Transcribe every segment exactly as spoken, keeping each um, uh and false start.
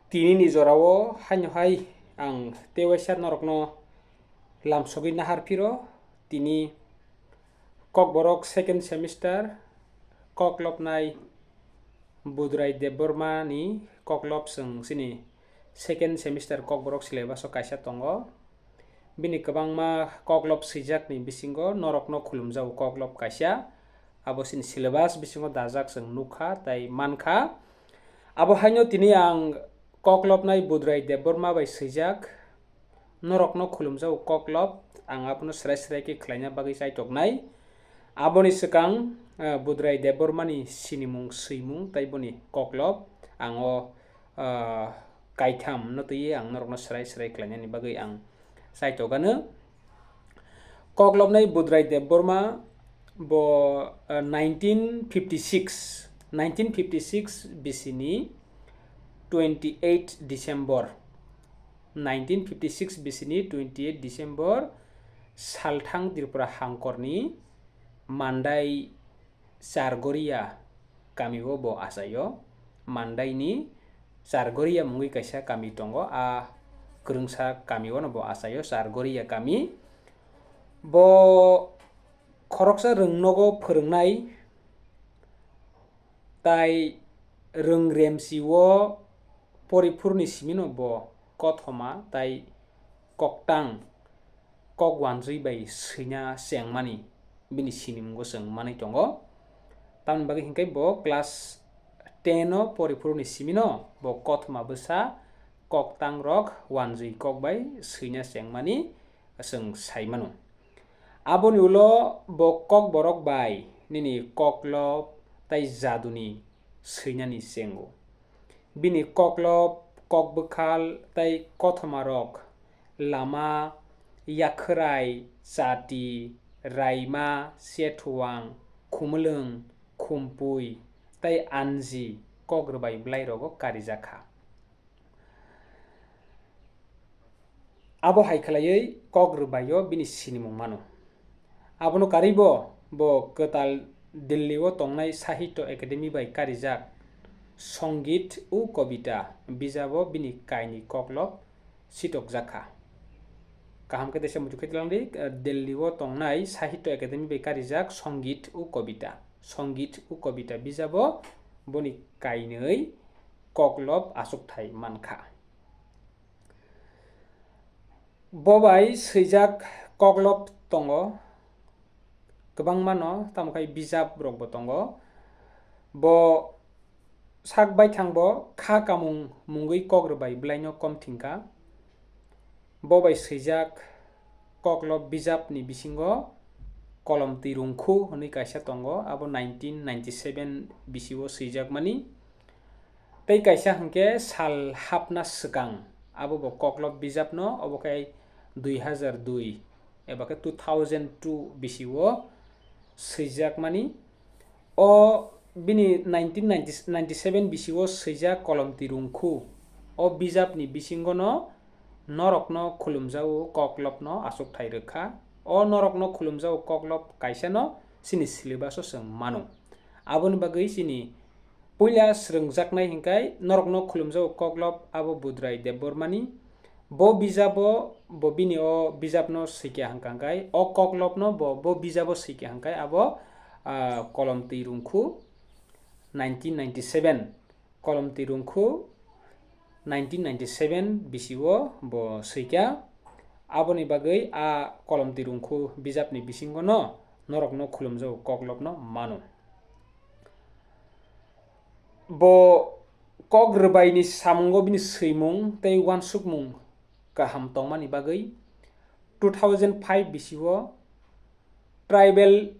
Tini ni jorao haino hai ang tewaisa norokno lamsogwi nahar phiro. Tini Kokborok second semester koklopnai Budrai Debbarma ni koklop chwng chini second semester Kokborok syllabus o kaisa tongo. Bini kwbangma koklop swijak ni bisingo norokno khulumjago koklop kaisa. Abo chini syllabus bisingo dajak chwng nukha tai mankha. Abo haino tini ang koklopnai Budrai Debbarma bai swijak norokno khulumjago koklop, ang abono srai srai khe khlaina bagwi chaitoknai. Aboni swkang, eh, Budrai Debbarmani sinimung, swimung tai boni koklop ang o, eh, kaitham no twiwi ang norokno srai srai khlainani bagwi ang chaitokgano. Koklopnai Budrai Debbarma bo, eh, nineteen fifty six, nineteen fifty six bisini twenty eight December, nineteen fifty six bisini twenty eight December, Salthang Tripura hangkorni Mandai Chargoria kamio bo achaio. Mandaini Chargoria mungwi kaisa kami tongo, a kwrwngsa kamiono bo achaio, Chargoria kami. Bo khoroksa rwngnogo phwrwngnai, tai rwng remsio poriphurni simino bo kothoma tai koktang kok wanjwi bai swina chengmani bini sinimungo chwng manwi tongo. Tamoni bagwi hinkhe bo class ten o poriphurni simino bo kothoma bwsa koktangrok wanjwi kok bai swina chengmani chwng sai mano. Aboni ulo bo kokborok bai nini koklop tai jaduni swinani chengo. Bini koklop, kokbwkhal tai kothomarok lama, yakhwrai, chati, raima, sethuang, khumulwng, khumpui tai anji kok rwbai bwlairogo karijakha. Abo hai khlaiwi kok rwbaio bini sinimung mano. Abono karwibo bo kwtal Delhi o tongnai Sahitya Academy bai karijak Songit o Kobita bijabo bini kaini koklop sitokjakha. Kaham khe teisa muitu khe twlang di, eh, Delhi o tongnai Sahitya Academy bai karijak Songit o Kobita. Songit o Kobita bijabo boni kainwi koklop achukthai mankha. Bo bai swijak koklop tongo, kwbangmano, tamo khai bijap rokbo tongo. Bo sak baithangbo kha kamung mungwi kok rwbai bwlaino kom thingkha. Bo bai swijak koklop bijapni bisingo Kolom Twi Rungkhu hwnwi kaisa tongo, abo nineteen ninety seven bisio swijakmani. Tei kaisa hwnkhe Sal Hapna Swkang, abo bo koklop bijapno, obo khe dui hazar dui eba khe two thousand two bisio swijakmani. O bini nineteen ninety, ninety seven bisio swijak Kolom Twi Rungkhu, o bijapni bisingono norokno khulumjago koklopno achukthai rwkha. O norokno khulumjago koklop kaisano chini syllabus-o chwng mano. Aboni bagwi chini puila swrwngjaknai hinkhai norokno khulumjago koklop abo Budrai Debbarmani. Bo bijabo, bo bini o bijapno swikya hwnkha hinkhai, o koklopno bo, bo bijabo swikya hinkhai abo, ah, Kolom Twi Rungkhu nineteen ninety seven. Kolom Twi Rungkhu nineteen ninety seven bisio bo swikha. Aboni bagwi a Kolom Twi Rungkhu bijapni bisingono norokno khulumjago koklopno mano. Bo kok rwbaini samungo bini swimung tei uansukmung kaham tongmani bagwi two thousand five bisio Tribal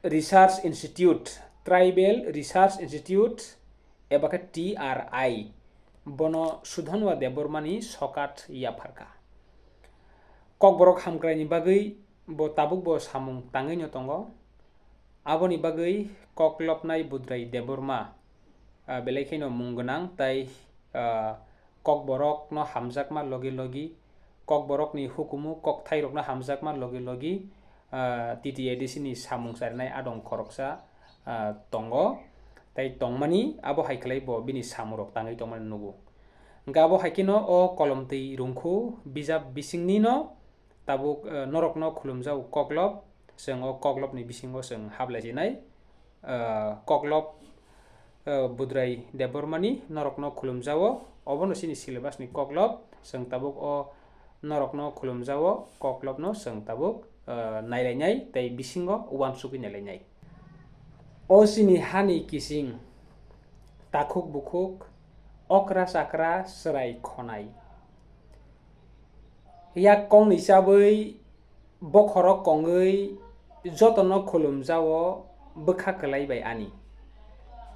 Research Institute, Tribal Research Institute eba khe T R I, bono Sudhanwa Debbarmani sokat yapharkha. Kokborok hamkraini bagwi bo tabukbo samung tangwino tongo. Aboni bagwi koklopnai Budrai Debbarma, ah, belai kheno mung gwnang tai, ah, kokborokno hamjakma logi logi, kokborokni hukumu kokthairokno hamjakma logi logi, ah, T T A D C ni samung charinai adong khoroksa, ah, tongo. Tai tongmani abo hai khlai bo bini samungrok tangwi tongmani nugo. Hwnkhe abo hai kheno o kolom twi rwngkhu bijap bisingni no tabuk, eh, norokno khulumjago koklop, chwng o koklopni bisingo chwng hablai sinai, eh, koklop, eh, Budrai Debbarmani norokno khulumjago, obono chini syllabus ni koklop, chwng tabuk o norokno khulumjago, koklopno chwng tabuk, eh, nailainai tei bisingo uansugwi nailainai. O chini hani kising, takhuk bukhuk, okra chakra, chwrai khonai. Yak kongni chabwi bokhorok kongwi jotono khulumjao bwkha kwlai bai ani.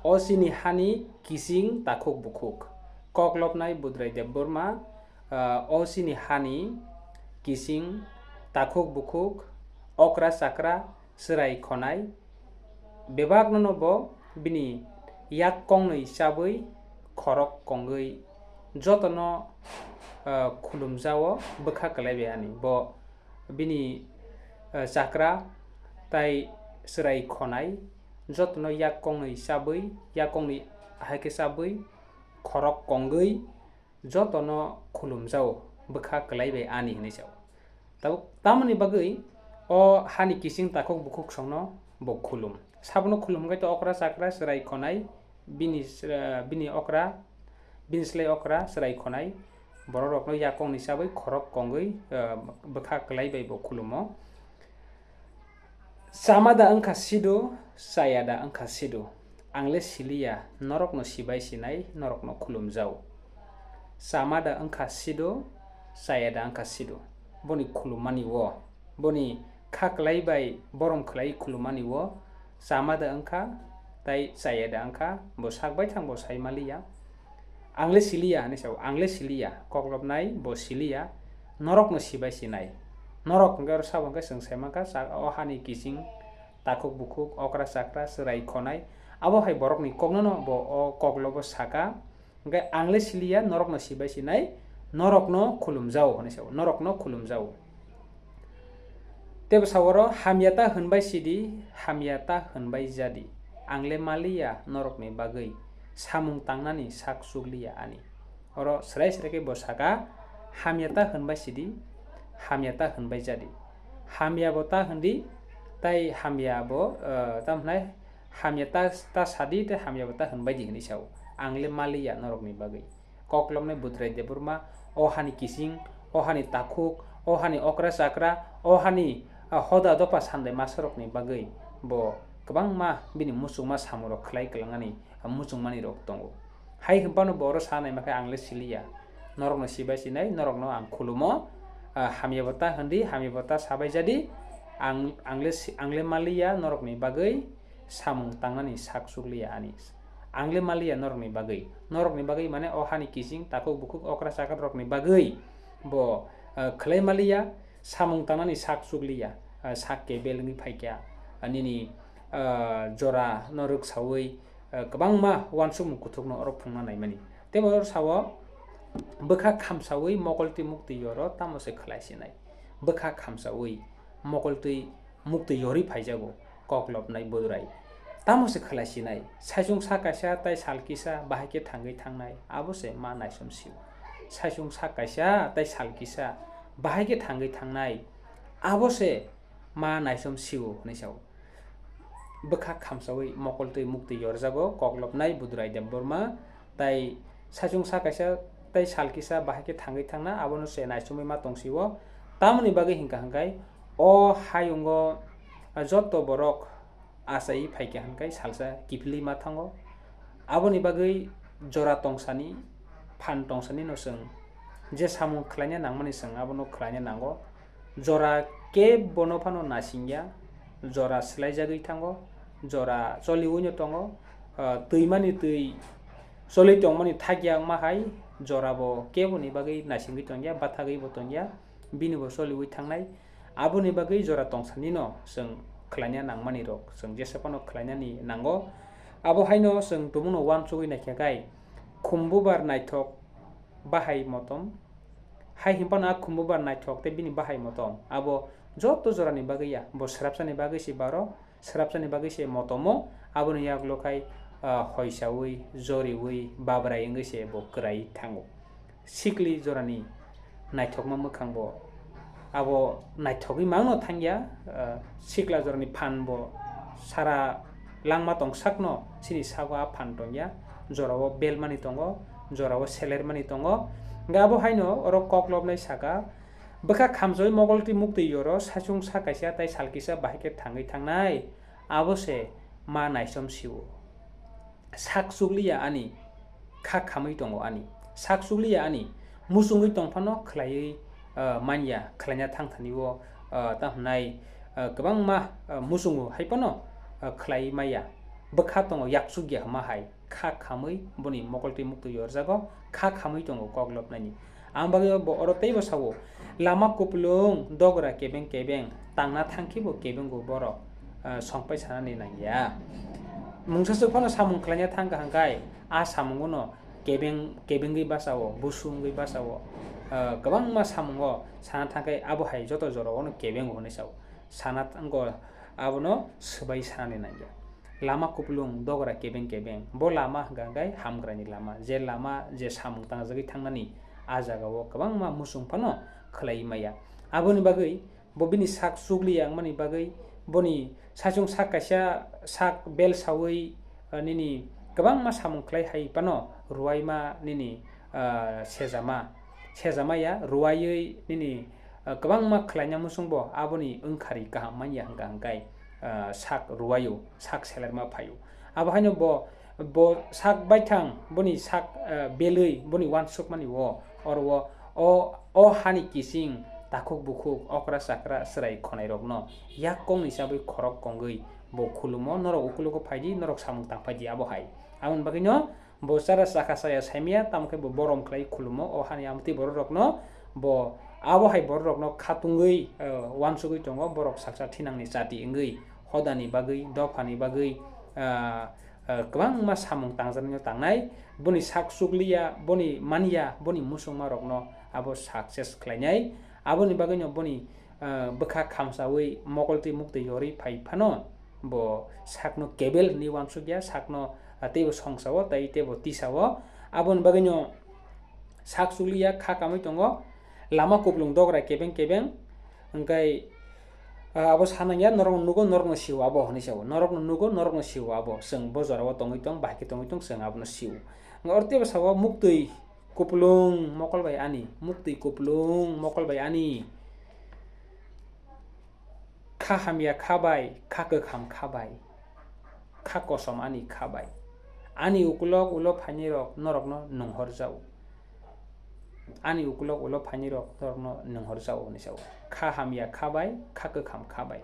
O chini hani kising takhuk bukhuk. Koklopnai Budrai Debbarma, ah, o chini hani kising takhuk bukhuk, okra chakra, chwrai khonai, bebakno no bo bini yak kongnwi chabwi khorok kongwi jotono, ah, khulumjao bwkha kwlai bai ani. Bo bini, ah, chakra tai chwrai khonai jotono yak kongnwi chabwi, yak kongnwi hai khe chabwi khorok kongwi jotono khulumjao bwkha kwlai bai ani hinwi sao. Tabuk tamoni bagwi o hani kising takhuk bukhuk songno bo khulum. Sabono khulum hwnkhe to okra chakra chwrai khonai bini, eh, bini okra, bini slai okra chwrai khonai borok rokno yakongni chabwi khorok kongwi, eh, bwkha kwlai bai bo khulumo. Chama da wngkha sido, chaya da wngkha sido. Ang le siliya, norokno sibai sinai, norokno khulumjao. Chama da wngkha sido, chaya da wngkha sido. Boni khulummani o, boni kha kwlai bai borom khlai khulummani o, chama da wngkha, tai chaya da wngkha, bo sak bai thang bo sai maliya. Ang le siliya hinwi sao, ang le siliya, koklopnai bo siliya, norokno sibai sinai. Norok hwnkhe oro sabo hwnkhe chwng sai mankha, chak-, o hani kising, takhuk bukhuk, okra chakra, chwrai khonai, abo hai borokni koknono bo o koklobo saka, hwnkhe ang le siliya, norokno sibai sinai, norokno khulumjao hinwi sao, norokno khulumjao. Tebo sa oro, hamya ta hwnbai sidi, hamya ta hwnbai jadi. Ang le maliya norokni bagwi, samung tangnani sak chukliya ani. Oro srai srai khe bo saka, hamya ta hwnbai sidi, hamya ta hwnbai jadi. Hamya bo ta hwndi, tai hamya bo, eh, tamo hwnai, hamya ta, ta sadi, tei hamya bo ta hwnbai di hinwi sao. Ang le maliya norokni bagwi. Koklopnai Budrai Debbarma, o hani kising, o hani takhuk, o hani okra chakra, o hani, ah, hoda dopa sandai masarokni bagwi bo kwbangma bini muchungma samung rok khlai kwlangnani, ah, muchungmani rok tongo. Hai hwnphano bo oro sa naima khe ang le siliya. Norokno sibai sinai, norokno ang khulumo, ah, hamya bo ta hwndi, hamya bo ta sabai jadi, ang, ang le si-, ang le maliya norokni bagwi samung tangnani sak chukliya ani. Ang le maliya norokni bagwi. Norokni bagwi mane o hani kising takhuk bukhuk okra chakra rokni bagwi bo, eh, khlai maliya samung tangnani sak chukliya, eh, sak kebel wngwi phaikha, eh, nini, eh, jora no rwksawi, eh, kwbangma uansukmung kuthukno oro phungna naimani. Tei bo oro sao bwkha khamsawi mokol twi muktwi yoro tamo se khlai sinai. Bwkha khamsawi mokol twi muktwi yorwi phaijago koklopnai Budrai. Tamo se khlai sinai, saichung sa kaisa tai sal kisa bahai khe thangwi thangnai, abo se ma naisom sio. Saichung sa kaisa tai sal kisa bahai khe thangwi thangnai, abo se ma naisom sio hinwi sao. Bwkha khamsawi mokol twi muktwi yorjago koklopnai Budrai Debbarma, tai saichung sa kaisa tai sal kisa bahai khe thangwi thangna, abono se naisomwi ma tong sio. Tamoni bagwi hinkha hwnkhe o hayungo joto borok achai phaikha hwnkhe salsa kiphilwi ma thango. Aboni bagwi jora tongsani, phan tongsani no chwng je samung khlaina nangmani chwng abono khlaina nango. Jora kebono phano nasingya, jora swlaijagwi thango, jora choliwino tongo, ah, twimani twi choli tongmani thakya wngma hai, jora bo keboni bagwi nasingwi tongya, bathagwi bo tongya, bini bo choliwi thangnai. Aboni bagwi jora tongsanino chwng khlaina nangmani rok, chwng jesa phano khlainani nango. Abo haino chwng tumungno uansugwi naikha khe, khumbubar naithok bahai motom, hai hwnphano a khumbubar naithok tei bini bahai motom, abo joto jorani bagwi ya, bo swrapsani bagwi se baro, swrapsani bagwi se motomo, aboni yagulo khai, ah, hoisawi, joriwi, babrai wngwi se bo kwrwi thango. sikli jorani naithokma mwkhang bo abo naithogwi mangno thangya, ah, sikla jorani phan bo sara langma tongsakno chini sago a phan tongya, jorao belmani tongo, jorao selermani tongo. Hwnkhe abo haino oro koklopnai saka, bwkha khamjawi mogoltwi muktwi yoro saichung sa kaisa tai sal kisa bahai khe thangwi thangnai, abo se ma naisom sio. Sak chukliya ani, kha khamwi tongo ani. Sak chukliya ani, muchungwi tongphano khlaiwi, ah, manya, khlaina thangthani o, ah, tamo hwnai, ah, kwbangma, ah, muchungo hai phano, ah, khlaiwi maya. Bwkha tongo yakchukya hwnma hai, kha khamwi boni mokoltwi muktwi yorjago, kha khamwi tongo koklopnani. Ang bagwi bo oro teibo sao, lama kupulung, dogra kebeng kebeng, tangna thangkhe bo kebengo borok, ah, songpai sanani nangya. Mungsa swk phano samung khlaina thangkha hwnkhe, a samungono kebeng, kebengwi bachao, busu wngwi bachao, ah, kwbangma samungo sana thangkhe abo hai joto jorao no kebengo hwnwi sao. Sana thango abono swbai sanani nangya. Lama kupulung dogra kebeng kebeng. Bo lama hwnkha hwnkhe hamkraini lama. Je lama, je samung tangjagwi thangnani, a jagao kwbangma muchung phano khlaiwi maya. Aboni bagwi bo bini sak chukliya wngmani bagwi, boni saichung sak kaisa sak bel saui, ah, nini kwbangma samung khlai hai phano ruaima nini, ah, sejama. Sejama ya, ruaiwi nini ah, kwbangma khlaina muchungbo aboni wngkhari kaham manya hwnkha hwnkhe, ah, sak ruwaio, sak selerma phaio. Abo haino bo, bo sak baithang, boni sak, ah, belwi, boni uansukmani o, oro o, o, o hani kising, takhuk bukhuk, okra chakra, chwrai khonairokno yak kongni chabwi khorok kongwi bo khulumo, "Norok ukulogo phaidi, norok samung tang phaidi," abo hai. Aboni bagwino bo chara chakha chaya saimaya, tamo khe bo borom khlai khulumo, o hani amtwi bororokno bo abo hai bororokno khatungwi, eh, uansugwi tongo, borok saksa thinangni chati wngwi, hodani bagwi, dophani bagwi, ah, ah, kwbangma samung tangjaknai tangnai, boni sak chukliya, boni manya, boni muchungmarokno abo success khlainai, aboni bagwino boni, ah, bwkha khamsaui mokoltwi muktwi yorwi phai phano, bo sakno kebel hinwi uansukya, sakno, ah, teibo songsao, tei teibo tisao. Aboni bagwino sak chukliya, kha kamwi tongo, lama kupulung dogra kebeng kebeng, hwnkhe, ah, abo sanangya, "Norokno nugo, norokno sio abo," hwnwi sao. "Norokno nugo, norokno sio abo. Chwng bo jorao tongwi tong, bahai khe tongwi tong, chwng abono sio." Hwnkhe oro teibo sao, "Muktwi kupulung mokol bai ani, muktwi kupulung mokol bai ani." Kha hamya kha bai, kha kwkham kha bai, kha kosom ani kha bai. Ani ukulok ulo phainairok norokno nunghorjao. Ani ukulok ulo phainairok norokno nunghorjao hwnwi sao. Kha hamya kha bai, kha kwkham kha bai.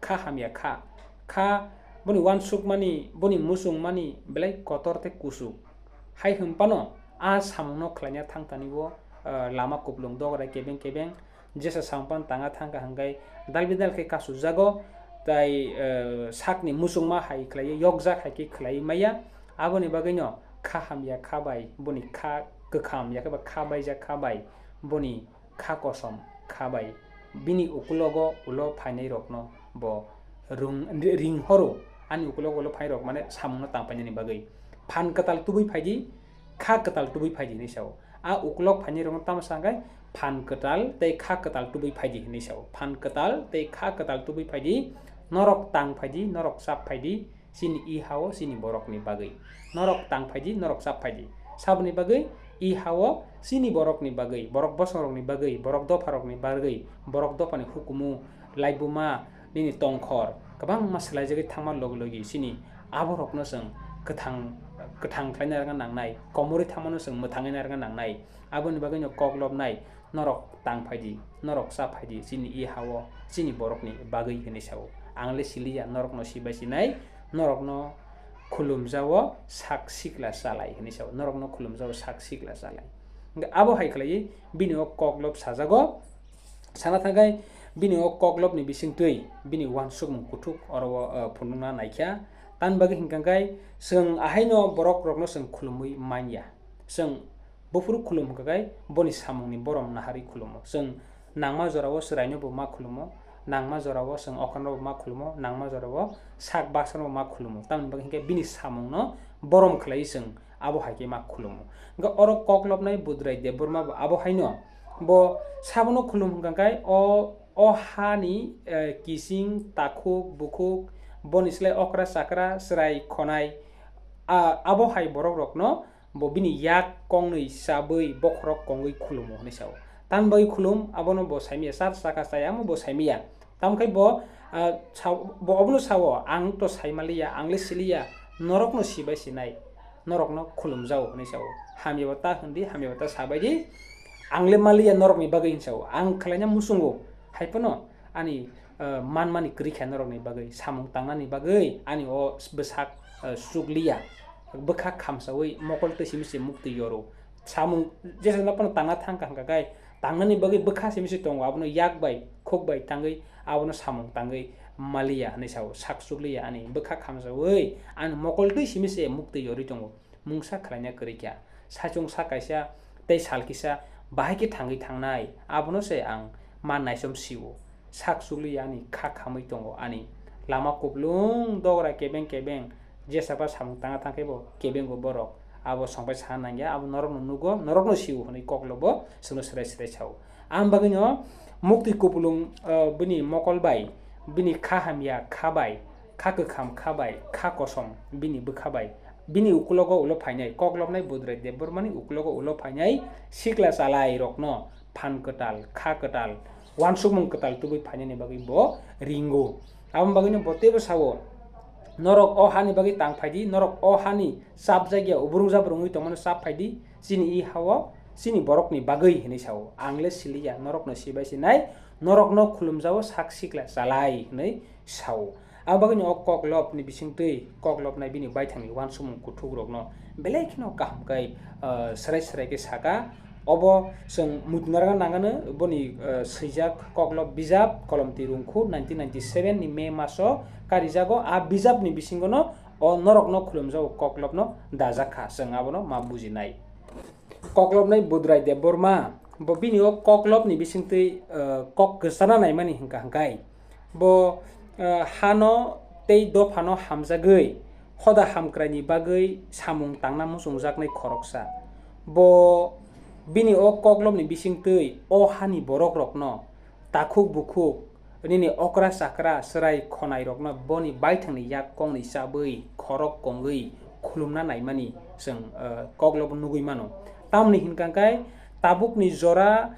Kha hamya kha, kha boni uansukmani, boni muchungmani belai kotor tei kuchuk. Hai hwnphano a samungno khlaina thangtani o, ah, lama kupulung dogra kebeng kebeng, jesa sampan tanga thangkha hwnkhe dalbidal khe kachujago, tai, eh, sakni muchungma hai khlaiwi yokjak hai khe khlaiwi maya. Aboni bagwino kha hamya kha bai, boni kha kwkham ya khe ba kha baijak kha bai, boni kha kosom kha bai, bini ukulogo ulo phainairokno bo rung-, ringhoro, ani ukulogo ulo phainairok mane samungno tang painani bagwi. Phan kwtal tubui phaidi, kha kwtal tubui phaidi hinwi sao. A ukulok phainairokno tamo sa hwnkhe, "Phan kwtal tei kha kwtal tubui phaidi," hinwi sao. "Phan kwtal tei kha kwtal tubui phaidi, norok tang phaidi, norok chap phaidi, chini i ha-o chini borokni bagwi. Norok tang phaidi, norok chap phaidi." Saboni bagwi i ha-o chini borokni bagwi, borok bosongrokni bagwi, borok dopharokni bagwi, borok dophani hukumu, laibuma, nini tongkhor kwbangma swlaijagwi thangma logi logi chini aborokno chwng kwthang, kwthang khlaina rwna nangnai, komorwi thangmano chwng mwthangwi narwna nangnai. Aboni bagwino kok lobnai, norok tang phaidi, norok cha phaidi chini i ha-o, chini borokni bagwi hinwi sao. Ang le siliya, norokno sibai sinai, norokno khulumjao sak sikla chalai hinwi sao, norokno khulumjao sak sikla chalai. Hwnkhe abo hai khlaiwi bini o kok lob sajago. Sana thangkhe bini o koklopni bisingtwi bini uansukmung kuthuk oro o, o, phunukna naikha. Tamni bagwi hinkha khe chwng ahaino borok rokno chwng khulumwi manya. Chwng buphuru khulum hinkha khe boni samungni borom naharwi khulumo. Chwng nangma jorao chwraino bo ma khulumo, nangma jorao chwng okra no bo ma khulumo, nangma jorao sak baksa no bo ma khulumo. Tamni bagwi hinkhe bini samungno borom khlaiwi chwng Abo hai khe ma khulumo. Hwnkhe oro koklopnai Budrai Debbarma bo abo haino. Bo sabono khulum hwnkha khe o, o hani, eh, kising, takhuk, bukhuk, boni slai okra chakra, chwrai khonai, a, abo hai borok rokno bo bini yak kongnwi chabwi bokhorok kongwi khulumo hwnwi sao. Tamni bagwi khulum, abono bo saimaya, char chakha chaya, amo bo saimaya. Tamkhe bo, ah, sa-, bo obono sao, "Ang to saimaliya, ang le siliya, norokno sibai sinai, norokno khulumjao," hwnwi sao. Hamyaba ta hwndi, hamyaba ta sabaidi, "Ang le maliya norokni bagwi," hwnwi sao. "Ang khlaina muchungo, hai phano ani, ah, manmani kwrwi kha norokni bagwi, samung tangnani bagwi ani o bwsak, ah, chukliya, bwkha khamsaui mokol twi simi se muktwi yoro." Samung jesa no phano tangna thang kha hwnkha khe, tangnani bagwi bwkha simi se tongo, abono yak bai, khuk bai tangwi, abono samung tangwi maliya hwnwi sao, sak chukliya ani bwkha khamsaui ani mokol twi simi se muktwi yorwi tongo, mungsa khlaina kwrwi kha. Saichung sa kaisa tei sal kisa bahai khe thangwi thangnai, abono se ang ma naichom sio, sak chukliya ani kha khamwi tongo ani lama kuplung dogra kebeng kebeng. Jesa ba samung tangna thang khe bo kebengo borok. Abo songpai sana nangya, abo norokno nugo, norokno sio hwnwi koklobo chwngno swrai swrai sao. Ang bagwino muktwi kupulung, ah, bini mokol bai, bini kha hamya kha bai, kha kwkham kha bai, kha kosom bini bwkha bai, bini ukulogo ulo phainai, koklopnai Budrai Debbarmani ukulogo ulo phainai sikla chalairokno phan kwtal, kha kwtal, uansukmung kwtal tubui phainani bagwi bo ringo. Aboni bagwino bo teibo sao, "Norok o hani bagwi tang phaidi, norok o hani chapjakya ubrung jabrung wngwi tongmano chap phaidi, chini i hao, chini borokni bagwi," hwnwi sao. "Ang le siliya, norokno sibai sinai, norokno khulumjao sak sikla chalai," hwnwi sao. Aboni bagwino o koklopni bisingtwi koklopnai bini baithangni uansukmung kuthukrokno belai kheno kaham khe, ah, swrai swrai khe saka. Obo chwng muitu narwkna nangano boni, eh, swijak koklop bijap Kolomtwi Rungkhu nineteen ninety-seven ni May maso karijago. A bijapni bisingono o norokno khulumjago koklopno dajak kha, chwng abono ma bujinai. Koklopnai Budrai Debbarma, bo bini o koklopni bisingtwi, eh, kok kwchana naimani hwnkha hwnkhe. Bo, eh, hano tei dophano hamjagwi, hoda hamkraini bagwi samung tangna muchungjaknai khoroksa. Bo bini o koklopni bisingtwi o hani borokrokno, takhuk bukhuk, nini okra chakra, chwrai khonairokno boni baithangni yak kongni chabwi, khorok kongwi khulumna naimani chwng, eh, koklobo nugwi mano. Tamoni hwnkha khe tabukni jora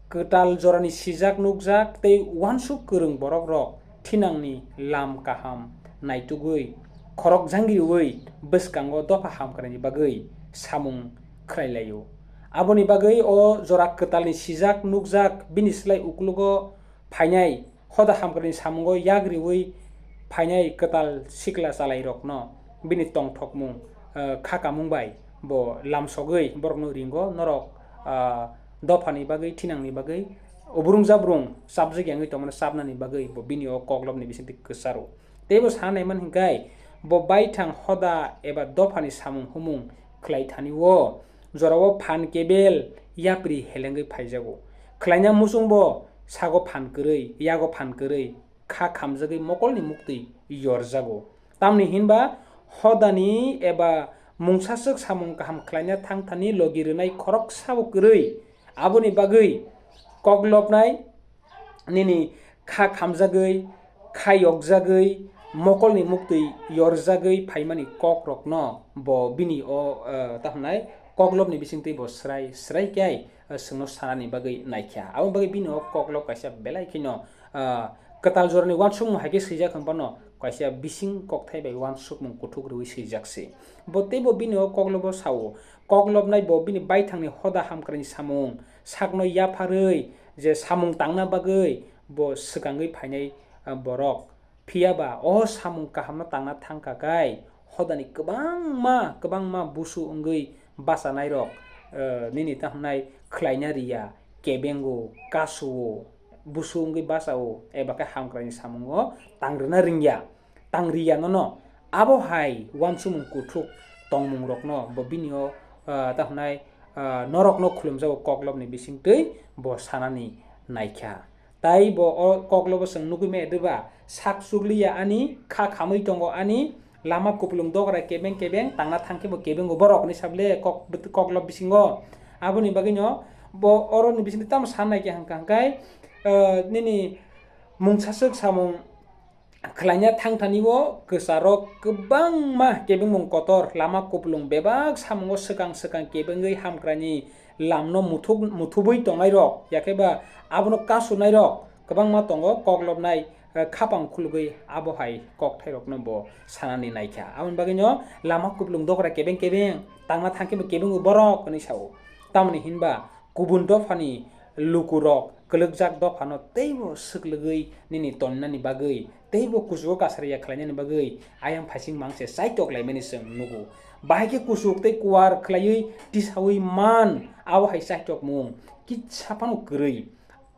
kwtal jorani sijak nukjak tei uansuk kwrwng borokrok thinangni lam kaham naitugwi khorok jangriui bwskango dopha hamkraini bagwi samung khlai laio. Aboni bagwi o jora kwtalni sijak nukjak bini slai uklogo phainai hoda hamkraini samungo yak riui phainai kwtal sikla chalairokno bini tongthokmung, eh, kha kamung bai bo lamsogwi borokno ringo, norok, ah, dophani bagwi, thinangni bagwi, ubrung jabrung chapjak yangwi tongmani chapnani bagwi bo bini o koklopni bisingtwi kwcharo. Teibo sana naimani hwnkhe bo baithang hoda eba dophani samung humung khlai thani o jorao phan kebel yapri helengwi phaijago. Khlaina muchungbo sago phan kwrwi, yago phan kwrwi, kha khamjagwi mokolni muktwi yorjago. Tamni hinba hodani eba mungsaswk samung kaham khlaina thangthani logi rwnai khoroksabo kwrwi. Aboni bagwi koklopnai nini kha khamjagwi, kha yokjagwi, mokolni muktwi yorjagwi phaimani kokrokno bo bini o, eh, ta hwnai koklopni bisingtwi bo srai srai khe, eh, chwngno sanani bagwi naikha. Aboni bagwi bini o koklop kaisa belai kheno, eh, kwtal jorani uansukmung hai khe swijak hwn phano kaisa bising kokthai bai uansukmung kuthuk rwui swijak se. Bo teibo bini o koklobo sao, koklopnai bo bini baithangni hoda hamkraini samung sakno yapharwi je samung tangna bagwi bo swkangwi phainai, ah, borok. Phiya ba o samung kahamno tangna thang kha khe hodani kwbangma, kwbangma busu wngwi bachanairok, eh, nini ta hwnai khlaina riya, kebengo, kasuo, busu wngwi bachao, eba khe hamkraini samungo tang rwna rwngya. Tang riya nono. Abo hai uansukmung kuthuk tongmungrokno bo bini o, ah, ta hwnai, ah, norokno khulumjago koklopni bisingtwi bo sanani naikha. Tai bo o koklobo chwng nugwi maya deba, sak chukliya ani, kha khamwi tongo ani, lama kupulung dogra kebeng kebeng tangna thangkhe bo kebengo borok hinwi sable kok, koklop bisingo. Aboni bagwino bo oroni bisingtwi tamo sanai khe hwnkha hwnkhe, eh, nini mungsaswk samung khlaina thangthani o kwcharok kwbangma kebengmung kotor lama kupulung bebak samungo swkang swkang kebengwi hamkraini lamno muthuk-, muthubwi tongnairok, yakhe ba abono kasunairok kwbangma tongo, koklopnai, eh, khapang khulugwi abo hai kokthairokno bo sanani naikha. Aboni bagwino lama kupulung dogra kebeng kebeng tangna thangkhe bo kebengo borok hinwi sao. Tamoni hinba kubun dophani lukurok kwlwkjak dophano teibo swklwgwi nini tonnani bagwi, teibo kuchugo kasariya khlainani bagwi ayang phaising mangse chaitok laimani chwng nugo. Bahai khe kuchuk tei kuar khlaiwi tisaui man, abo hai chaitokmung kisa phano kwrwi.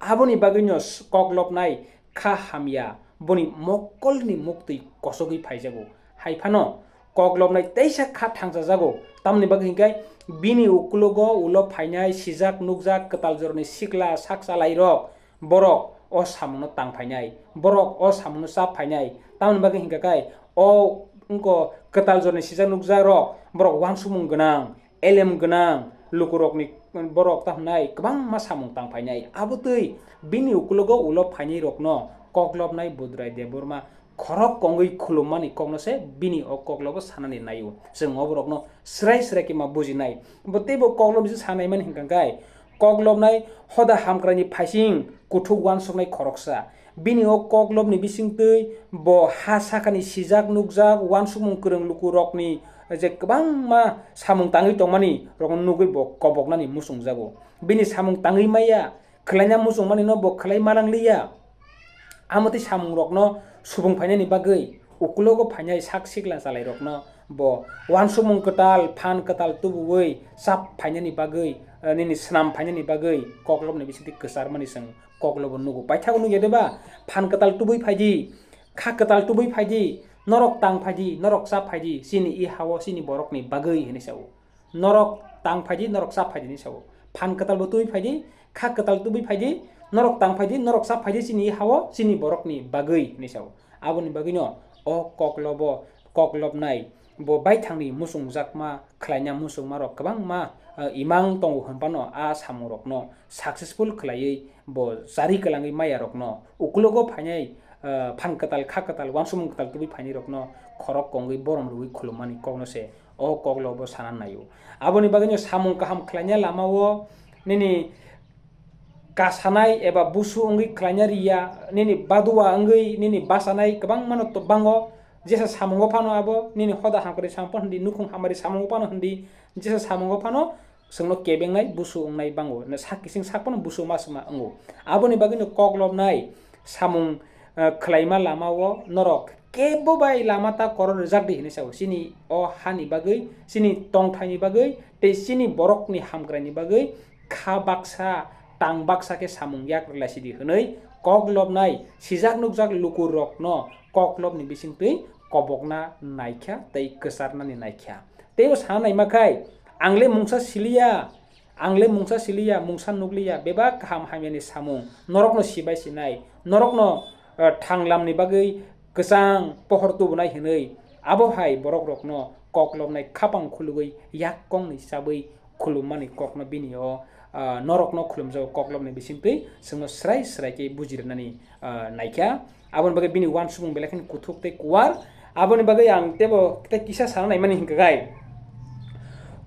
Aboni bagwino s-, koklopnai kha hamya, boni mokolni muktwi kosogwi phaijago. Hai phano koklopnai teisa kha thangsajago, tamoni bagwi hinkhe bini ukulogo ulo phainai sijak nukjak kwtal jorani sikla sak chalairok, borok o samungno tang phainai, borok o samungno chap phainai, tamoni bagwi hinkhe o wngkha kwtal jorani sijak nukjakrok borok uansukmung gwnang, elem gwnang lukurokni borok ta hwnai kwbangma samung tang phainai. Abo twi bini ukulogo ulo phainairokno koklopnai Budrai Debbarma khorok kongwi khulummani kokno se bini o koklobo sanani naio. Chwng o borokno swrai swrai khe ma bujinai. Bo teibo koklop bising sanaimani hwnkha khe koklopnai hoda hamkraini phaising kuthuk uansuknai khoroksa. Bini o koklopni bisingtwi bo ha sakani sijak nukjak uansukmung kwrwng lukurokni je kwbangma samung tangwi tongmani rokno nugwi bo koboknani muchungjago. Bini samung tangwi maya, khlaina muchungmani no bo khlai manang liya. Amo tei samungrokno subung phainani bagwi, ukulogo phainai sak sikla chalairokno bo uansukmung kwtal, phan kwtal tubuwi chap phainani bagwi, eh, nini swnam phainani bagwi koklopni bisingtwi kwcharmani chwng koklobo nugo. Paithago nukya deba, phan kwtal tubui phaidi, kha kwtal tubui phaidi, norok tang phaidi, norok chap phaidi, chini i hao chini borokni bagwi hinwi sao. Norok tang phaidi, norok chap phaidi hinwi sao. Phan kwtal bo tubui phaidi, kha kwtal tubui phaidi, norok tang phaidi, norok chap phaidi chini hao, chini borokni bagwi hinwi sao. Aboni bagwino o koklobo, koklopnai bo baithangni muchungjakma khlaina muchungmarok kwbangma, eh, imang tongo hwnphano a samungrokno successful khlaiwi bo chari kwlangwi mayarokno ukulogo phainai, eh, phan kwtal, kha kwtal, uansukmung kwtal tubui phainairokno khorok kongwi borom rwui khulummani kokno se o koklobo sana naio. Aboni bagwino samung kaham khlaina lamao nini kasanai eba busu wngwi khlaina riya, nini badua wngwi nini bachanai kwbangmano to-, bango. Jesa samungo phano abo nini hoda hamkrai samung phano hindi, nukhung hamari samungo phano hindi, jesa samungo phano chwngno kebengnai busu wngnai bango, na sak kising sak phano busu ma swma wngo. Aboni bagwino koklopnai samung, eh, khlaima lamao norok kebo bai lama ta koror rijak di hinwi sao. Chini o hani bagwi, chini tongthaini bagwi, tei chini borokni hamkraini bagwi kha baksa, tang baksa khe samung yak rwlaisidi hwnwi koklopnai sijak nukjak lukurokno koklopni bisingtwi kobokna naikha tei kwcharnani naikha. Teibo sana naima khai, ang le mungsa siliya, ang le mungsa siliya, mungsa nukliya, bebak kaham hamyani samung norokno sibai sinai, norokno, eh, thanglamni bagwi kwchang pohor tubunai hwnwi, abo hai borokrokno koklopnai khapang khulugwi yak kongni chabwi khulummani kokno bini o, ah, norokno khulumjago koklopni bisingtwi chwngno swrai swrai khe bujirwnani, ah, naikha. Aboni bagwi bini uansukmung belai kheno kuthuk tei kuar. Aboni bagwi ang teibo tei kisa sana naimani hwnkha khe,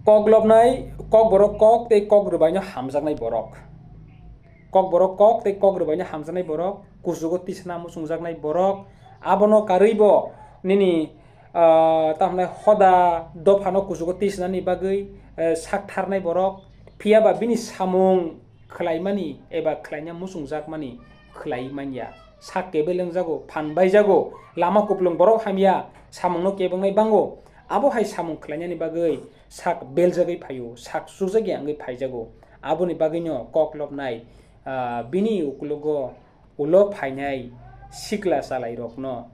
koklopnai kokborok kok tei kok rwbaino hamjaknai borok. Kokborok kok tei kok rwbaino hamjaknai borok, kuchugo tisana muchungjaknai borok, abono karwibo nini, ah, tamo hwnai hoda dophano kuchugo tisanani bagwi, eh, sak tharnai borok, phiya ba bini samung khlaimani eba khlaina muchungjakmani khlai manya. Sak kebel wngjago, phan baijago, lama kupulung borok hamya, samungno kebwngnai bango. Abo hai samung khlainani bagwi sak beljagwi phaio, sak chukjagya wngwi phaijago. Aboni bagwino koklopnai, ah, bini uklogo ulo phainai sikla chalairokno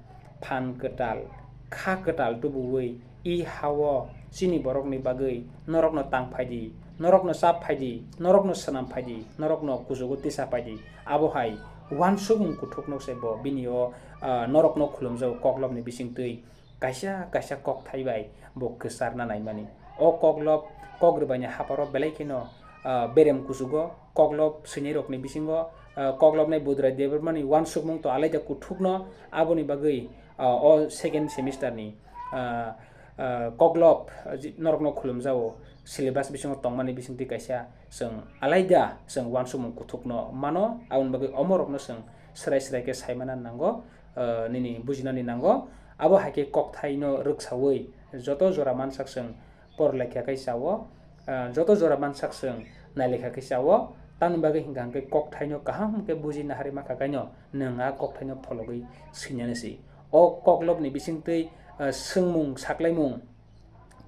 phan kwtal, kha kwtal tubuwi, i hao chini borokni bagwi norokno tang phaidi, norokno chap phaidi, norokno swnam phaidi, norokno kuchugo tisa phaidi. Abo hai uansukmung kuthukno se bo bini o, ah, norokno khulumjago koklopni bisingtwi. kaisa kaisa kokthai bai bo kwcharna naimani. O koklop kok rwbaini haparo belai kheno, ah, berem kuchugo, koklop swinairokni bisingo, ah, koklopnai Budrai Debbarmani uansukmung to alaida kuthukno, aboni bagwi, ah, o second semester ni, ah, ah, koklop, ah, ji-, norokno khulumjao, syllabus bisingo tongmani bisingtwi kaisa chwng alaida chwng uansukmung kuthukno mano, aboni bagwi omorokno chwng swrai swrai khe saimana nango, ah, nini bujinani nango. Abo hai khe kokthaino rwksaui joto jora mansak chwng por lekha khe chao, ah, joto jora mansak chwng nai lekha khe chao, tamni bagwi hwnkha hwnkhe kokthaino kaham khe buji naharwi mankha kaino nwng a kokthaino phologwi swinani si. O koklopni bisingtwi, ah, swngmung saklaimung,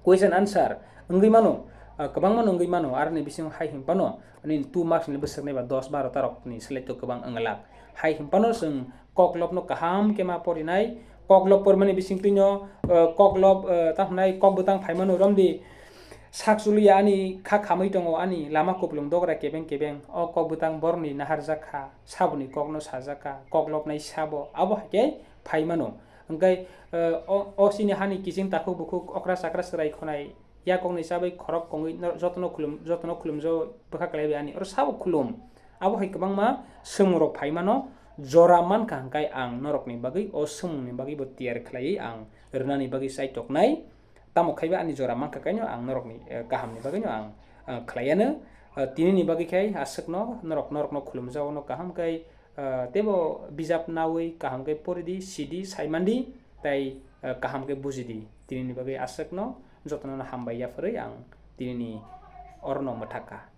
question answer wngwi mano, ah, kwbangma wngwi mano, aroni bisingo hai hwnphano nini two marks ni bwswknai ba dos baro tarokni selai to kwbang wnglak. Hai hwnphano chwng koklopno kaham khe ma porinai, koklop pormani bisingtwino, ah, koklop, ah, tamo hwnai kok bwtang phaimano romdi, sak chuliya ani kha khamwi tongo, ani lama kupulung dogra kebeng kebeng, o kok bwtang borokni naharjak kha, saboni kokno sajak kha, koklopnai sabo, abo hai khe phaimano. Hwnkhe, eh, o, o chini hani kiching takhuk bukhuk okra chakra chwrai khonai, yakokni chabai khorok kongwi nor-, jotono khulum, jotono khulumjao bwkha kwlaiwi ani, oro sabo khulum. Abo hai kwbangma swngmungrok phaimano, jora mankha hwnkhe ang norokni bagwi o swngmungni bagwi bo tiyar khlaiwi ang rwnani bagwi chaitoknai. Tamo khaiba ani jora mankha kaino ang norokni, eh, kahamni bagwino ang, eh, khlaiano. Eh, tinini bagwi khai aswkno norok, norokno khulumjao no kaham khe, ah, teibo bijap naui kaham khe poridi, sidi, saimandi, tei, ah, kaham khe bujidi. Tinini bagwi aswkno jotono hambai yapharwi ang tinini orono mwthakha.